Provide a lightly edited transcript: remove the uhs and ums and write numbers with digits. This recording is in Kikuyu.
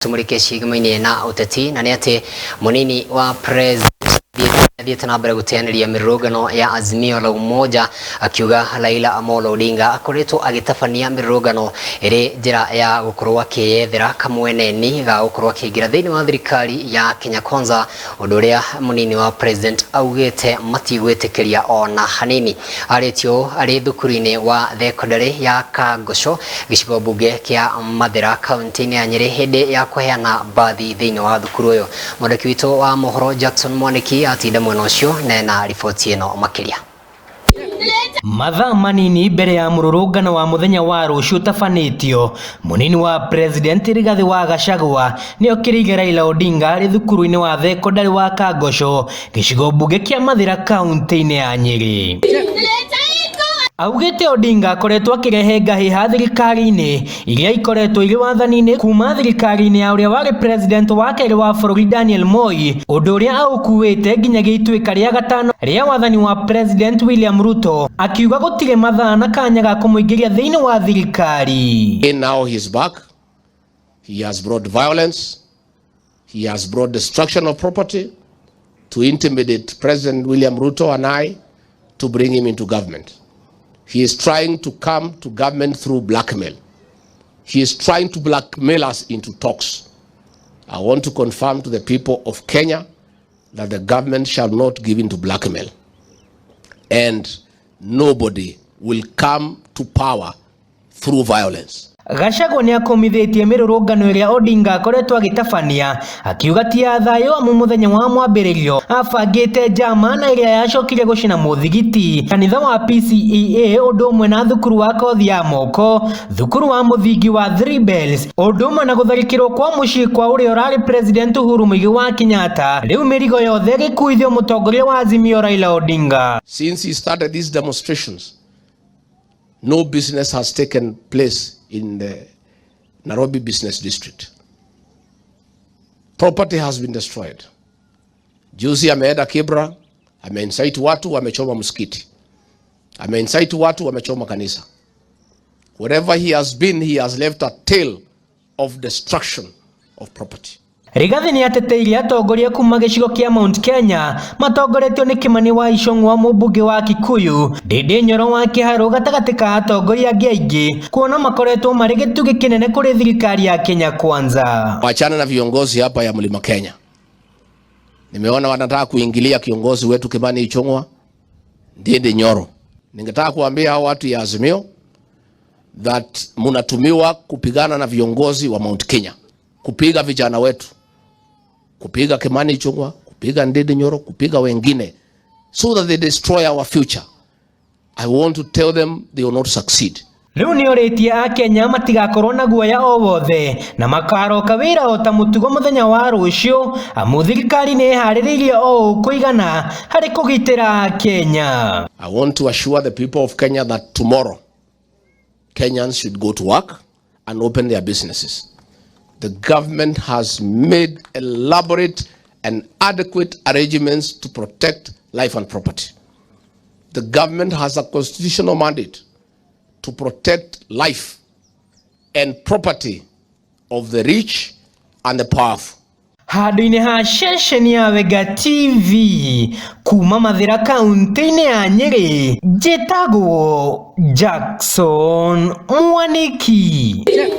Tumulike ciigamaine na uteti, na nĩ atĩ munini wa president athiĩte na mbere gũteanĩria mĩrũrũngano ya Azimio la Umoja, akiuga Raila Amolo Odinga akoretwo agĩtabania mĩrũrũngano ĩrĩ njĩra ya gũkorwo akĩyethera kamweneni ga gũkorwo akĩingĩra thĩinĩ wa thirikari ya Kenya Kwanza, ũndũ ũrĩa munini wa president augĩte matigwĩtĩkĩria ona hanini. Arĩtio ũũ arĩ thukuru-inĩ wa thekondarĩ ya Kangoco, gĩcigo mbunge kĩa Mathĩra, kaunti-inĩ ya Nyĩrĩ, hĩndĩ ya kũheana mbathi thĩinĩ wa thukuru ũyũ. Mwandĩki witũ wa mohoro Jackson Mwaniki atinda mwena ũcio na ena riboti ĩno makĩria. Mathaa manini mbere ya mũrũrũngano wa mũthenya wa rũciũ ũtabanĩtio, mũnini wa president Rigathĩ wa Gachagua nĩ okĩrĩire Raila Odinga arĩ thukuru-inĩ wa thekondarĩ wa Kangoco, gĩcigo mbunge kĩa Mathĩra, kaunti-inĩ ya Nyĩrĩ. Augĩte Odinga akoretwo akĩrehe ngahĩha thirikari-inĩ iria ikoretwo irĩ wathani-inĩ kuma thirikari-inĩ ya ũrĩa warĩ president wa kerĩ wa bũrũri Daniel Moi, ũndũ ũrĩa aũkuĩte nginyagia ituĩka rĩa gatano rĩa wathani wa President William Ruto, akiuga gũtirĩ mathaa na kanya ga kũmũingĩria thĩinĩ wa thirikari. And now he's back. He has brought violence. He has brought destruction of property to intimidate President William Ruto and I to bring him into government. He is trying to come to government through blackmail. He is trying to blackmail us into talks. I want to confirm to the people of Kenya that the government shall not give in to blackmail. And nobody will come to power through violence. Gachagua nĩ akũmithĩtie mĩrũrũngano ĩrĩa Odinga akoretwo agĩtabania, akiuga ti ya thayũ, amu mũthenya wa mwambĩrĩrio abangĩte njama na ĩrĩa yacokire gũcina mũthigiti, kanitha wa PCEA, ũndũ ũmwe na thukuru wa kothi ya moko, thukuru wa mũthingi wa Three Bells, ũndũ ũmwe na gũtharĩkĩrwo kwa mũciĩ kwa ũrĩa ũrarĩ president Uhuru Muigai wa Kenyatta. Rĩu mĩrigo yothe ĩgĩkuithio mũtongoria wa Azimio Raila Odinga. Since he started these demonstrations, no business has taken place in the Nairobi Business District. Property has been destroyed. Juzi ameenda Kibra, ameincite watu wamechoma msikiti, ameincite watu wamechoma kanisa. Wherever he has been, he has left a tail of destruction of property. Rigathi nĩ ateteire atongoria kuma gĩcigo kĩa Mount Kenya matongoretio nĩ Kimani wa Ichung'wa, mũmbunge wa Kikuyu, Ndindi Nyoro wa Kiharu, gatagatĩ ka atongoria angĩ aingĩ, kuona makoretwo marĩ gĩtugĩ kĩnene kũrĩ thirikari ya Kenya Kwanza. Wachana na viongozi hapa ya Mlima Kenya. Nimeona wanataka kuingilia kiongozi wetu Kimani Ichung'wa, Ndindi Nyoro. Ningetaka kuambia hao watu ya Azimio that munatumiwa kupigana na viongozi wa Mount Kenya, kupiga vijana wetu, kupiga Kimani Ichung'wa, kupiga Ndindi Nyoro, kupiga wengine so that they destroy our future. I want to tell them they will not succeed. Rĩu nĩ orĩtie akenya matigakorwo na guoya o wothe na makaroka wĩra o ta mũtugo mũthenya wa rũciũ, amu thirikari nĩ ĩharĩrĩirie o ũũ kũigana harĩ kũgitĩra akenya. I want to assure the people of Kenya that tomorrow Kenyans should go to work and open their businesses. The government has made elaborate and adequate arrangements to protect life and property. The government has a constitutional mandate to protect life and property of the rich and the powerful. Handũ-inĩ ha ceceni ya Wenga TV kuma Mathĩra, kaunti-inĩ ya Nyĩrĩ, njĩtagwo Jackson Mwaniki.